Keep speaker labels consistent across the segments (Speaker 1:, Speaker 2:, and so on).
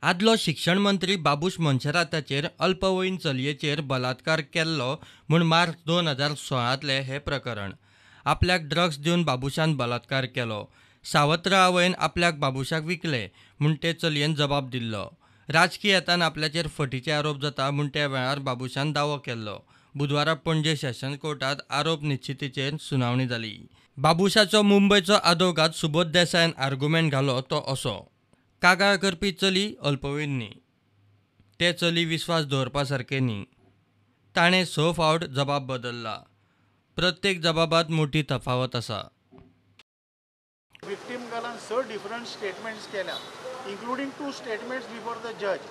Speaker 1: आदलो शिक्षण मंत्री बाबूश मोन्सेराताचेर अल्पवयीन चलयेचेर बलात्कार केल्लो म्हूण मार्च 2016तलें हें प्रकरण. आपल्याक ड्रग्स दिवन बाबूशान बलात्कार केलो. सावत्र आवयन आपल्याक बाबूशाक विकलें म्हूण ते चलयेन जबाब दिल्लो. राजकी हेतान आपल्याचेर फटीचे आरोप जाता म्हूण त्या वेळार बाबूशान दावो केल्लो. बुधवारा पणजे सेशन कोर्टात आरोप निश्चितीचेर सुनावणी जाली. बाबूशाचो मुंबयचो आदवोगाद सुबोध देसायान आर्गुमेंट घालो तो असो: कागाळ करपी चली अल्पवयीन न्ही, ते चली विस्वास दवरपा सारकें न्ही. ताणें 6 फावट जबाब बदल्ला. प्रत्येक जबाबात मोठी तफावत आसा.
Speaker 2: विक्टीम गर्लान 6 डिफरंट स्टेटमेंट्स केल्या, including 2 statements before the जज.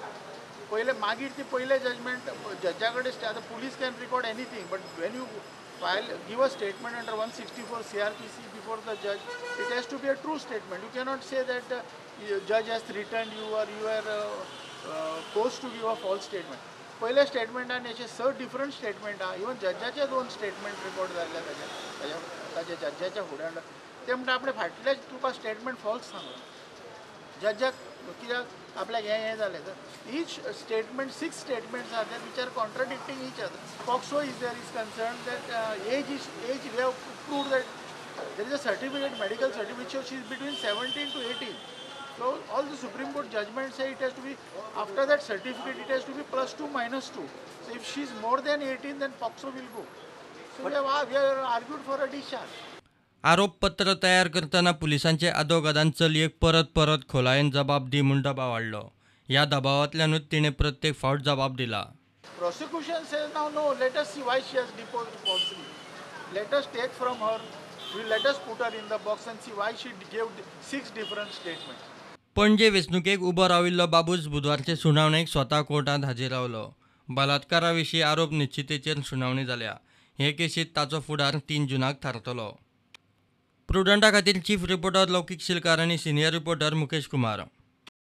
Speaker 2: पयले मागीर ती पयले जजमेंट जजा कडेन आतां police can record anything, but when you file give a statement under 164 CrPC before the जज, it has to be a true statement. You cannot say that जज has threatened you or you are forced to give a false statement. पयल्या स्टेटमेंटान अशे 6 different statement आहा. Even जजाचे 2 statement record जाल्ले ताच्या जजाच्या फुड्यान. ते म्हणटा आपणे फाटले तुका स्टेटमेंट फॉल्स सांगला जजाक, कित्याक आपल्याक हें हें जालें. तर each statement 6 statements are there which are contradicting each other. POCSO is there is concern that age is age we have proved that there is a certificate, medical certificate, she is between 17 to 18. So all the Supreme Court judgments say it has to be, after that certificate it has to be +2 -2. So if she is more than 18 then POCSO will go. So we have argued for a discharge.
Speaker 1: आरोपपत्र तयार करतना पुलिसांचे आदवोगादान चलयेक परत परत खोलायेन जबाब दी म्हूण दबाव हाडलो. ह्या दबावांतल्यानूच तिणें प्रत्येक फावट जबाब दिला.
Speaker 2: Prosecution says now no, let us see why she has deposed falsely. Let us take from her, let us put her in the box and see why she gave 6 different statements.
Speaker 1: Panaji वेंचणुकेक उबो राविल्लो बाबूश बुधवारचे सुनावणेक स्वता कोर्टांत हाजीर रावलो. बलात्कारा विशीं आरोप निश्चितीचेर सुनावणी जाल्या. हे केशींत ताचो फुडार 3 जुनाक थारतलो. प्रुडंटा खातीर चीफ रिपोर्टर लौकीक शिलकार आनी सिनियर रिपोर्टर मुकेश कुमार.